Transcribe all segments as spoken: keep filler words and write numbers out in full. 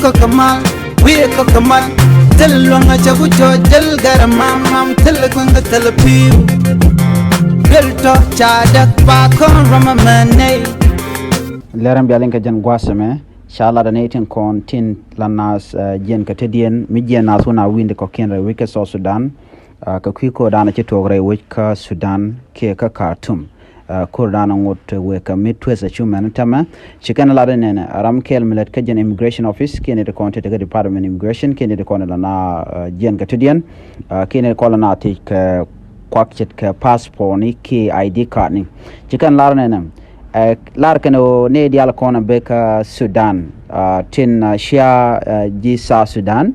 Kɔk kɛ mal, wi̱i̱ kɔk kɛ mal. Thil luäŋ a cɛ ku cɔ jäl gɛr mam mam, thil kueŋ kɛ thil pi̱i̱u. Duel tɔ ca däk ba kɔn rɔm a mɛ nɛy. Lɛr ɛn bia liŋ kɛ jɛn gua̱a̱th ɛmɛ, ca lat ɛ nɛy tin kɔn tin la naath, eh, jiɛn kɛ tetdiɛn, mi jiɛn naath wun a wi̱i̱ni kɔ̱kiɛn rɛy wec kä South Sudan. Ah, kɛ kui̱ ko̱r danɔ ci tuɔɔk rɛy wec kä Sudan kiɛ kä Khartoum. Ah, ko̱r danɔ ŋot wëë kɛ mi tueth a cumɛn tämɛ. Ci kɛn lat inɛnɛ, ram kɛɛl mi lät kä jɛn immigration office, kiɛ ni ti kɔn ti ti kä department immigration, kiɛ ni ti kɔn la na, ah, jiɛn kɛ tetdiɛn, ah, kiɛ ni ti kɔn la na thiec kɛ kuak ce̱tkɛ passport ni kiɛ I D card ni. Ci kɛn lar inɛnɛ, eh, lar kɛn ɣöö ni diaal kɔn a bek kä Sudan, ah, tin, ah, cia, ah, ji̱ South Sudan,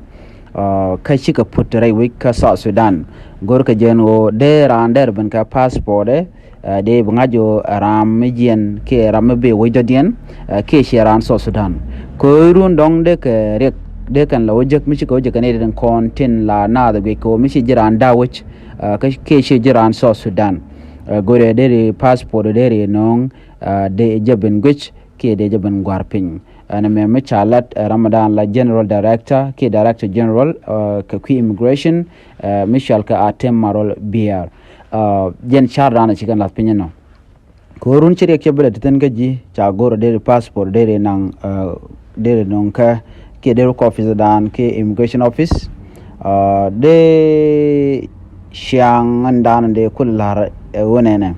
ah, kä cikɛ put rɛy wec kä South Sudan. Go̱rkɛ jɛn ɣöö dee raan dee rɛ ben kɛ passport ɛ, ah, dee bi ŋa̱c ɣöö ram mi jiɛn kiɛ ram mi bi wec dɔ̱diɛn, ah, kiɛ ciɛ raan South Sudan. Kɛ ɣöö run dɔ̱ŋ dee kɛ riɛk, dee kɛn la wä jek mi cikɛ wä jek kɛ nɛy tin kɔn tin la naath ɛ guic kɛ ɣöö mi ci ji̱ raan da̱a̱ wec, ah, kä kiɛ ciɛ ji̱ raan South Sudan. Ah, go̱rɛ dee ri passport dee ri nööŋ, ah, dee jɛ ben guic kiɛ dee jɛ ben gua̱r piny. Ɛn ɛmɛ mi ca lat, eh, ramdan la General Director kiɛ Director General, eh, kɛ kui̱ immigration, eh, mi cɔal kɛ Atem Marol Biar. Eh, jɛn car dan a ci kɛn lath piny inɔ. Kɛ ɣöö run ci riɛk cɛ bi lɛ ti thi̱n kä ji̱, ca go̱r deri passport deri naŋ, eh, deri nöŋ kä kiɛ deri kä office dan kiɛ immigration office. Ah, dee ciaŋ ɛn dan dee kul la̱r ɛ ɣöö nɛnɛ.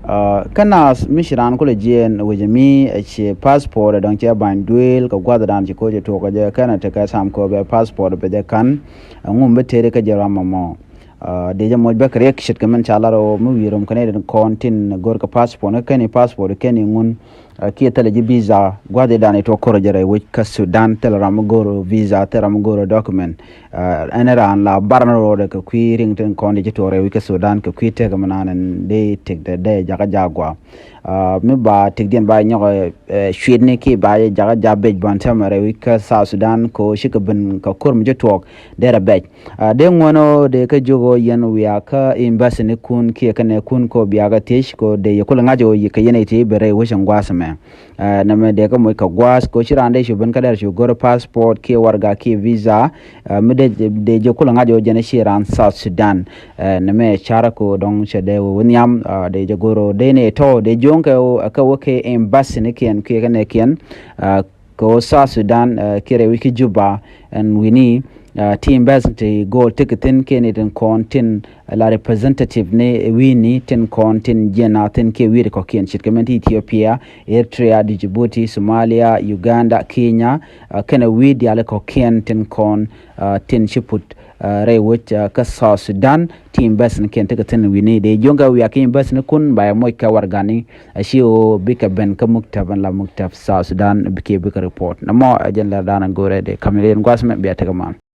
Ah, kä naath mi ci raan kulɛ jiɛɛn wecɛ mi ɛ ci passport ɛ dɔ̱ŋ cɛ ba̱ny duëël kɛ gua̱th dan ci ko̱ cɛ tuɔɔk kɛ jɛ kɛn ɛ tekɛ sam kööbɛ passport bɛ jɛ ka̱n. Ɛŋu mi bi tëëri kä jɛ ram ɛmɔ. Ah, dee jɛ moc bä kɛ riɛk ce̱tkɛ min ca lar ɣöö mi wi̱i̱ rom kɛn ɛ den kɔn tin go̱r kɛ passport ni kɛn i̱ passport kɛn i̱ ŋun. Ah, kiɛ thilɛ ji̱ visa gua̱th i̱ dan i̱ tuɔɔk ko̱r jɛ rɛy wec kä Sudan, thilɛ ram mi go̱o̱r visa, thilɛ ram mi go̱o̱r document. Ah, ɛn raan la bar ni ro̱o̱dɛ kɛ kui̱ riŋ tin kɔn di ci tuɔɔk rɛy wec kä Sudan kɛ kui̱ tek mi naan ɛn dee tek dee dee jakä jaak gua̱a̱. Ah, mi ba tekdiɛn ba nyɔk, eh, cuitni kiɛ ba jakä jaak bec bɔn tɛmɛ rɛy wec kä South Sudan kɛ ɣöö cikɛ ben kɛ ko̱r mi ci tuɔɔk dee rɛ bec. Ah, dee ŋuɔ̱n ɣöö dee kä jiök ɣöö yɛn wiaa kä embassy ni kun kiɛ kä nɛ kun kɛ ɣöö bia kɛ thiec kɛ ɣöö dee yɛ kulɛ ŋa̱c ɣöö yɛ kɛ yɛn ɛ ti ben rɛy wec ɛn gua̱a̱th ɛmɛ. Ah, nɛmɛ dee kä moc kɛ gua̱a̱th kɛ ɣöö ci raan dee cu ben kä dɛr cu go̱r passport kiɛ warɛga kiɛ visa. Ah, mi dee, dee jɛ kulɛ ŋa̱c ɣöö jɛn ci raan South Sudan. Ah, nɛmɛ car kɛ ɣöö dɔ̱ŋ cɛ dee wee wä nhiam, ah, dee jɛ go̱r ɣöö dee ni tɔ̱ dee jiöŋ kɛ ɣöö, kɛ ɣöö kɛ embassy ni kiɛn kiɛ kä nɛ kiɛn. Ah, kɛ ɣöö South Sudan, ah, kiɛ rɛy wec kä Juba ɛn wi̱ni, ah, ti embassy ti go̱o̱l tekɛ thi̱n kiɛ ni tin kɔn tin la representative ni wi̱ni tin kɔn tin jiɛn a thi̱n kiɛ wi̱i̱ ti kɔ̱kiɛn ce̱tkɛ min ti Ethiopia, Eritrea, Djibouti, Somalia, Uganda, Kenya, ah, kɛnɛ wi̱i̱ diaal kɔ̱kiɛn tin kɔn, ah, tin ci put, ah, rɛy wec, ah, kä South Sudan ti embassy ni kiɛn tekɛ thi̱n wi̱ni. Dee jiöŋ kɛ wiaa kä embassy ni kun ba yɛ moc kɛ warɛgani a ci ɣöö bikɛ ben kä muktab ɛn la muktab South Sudan bikɛ bikɛ report. Nɛmɔ ɛ jɛn lɛr dan a go̱rɛ dee kam ni dee yɛn gua̱a̱th mɛ bia tekɛ man.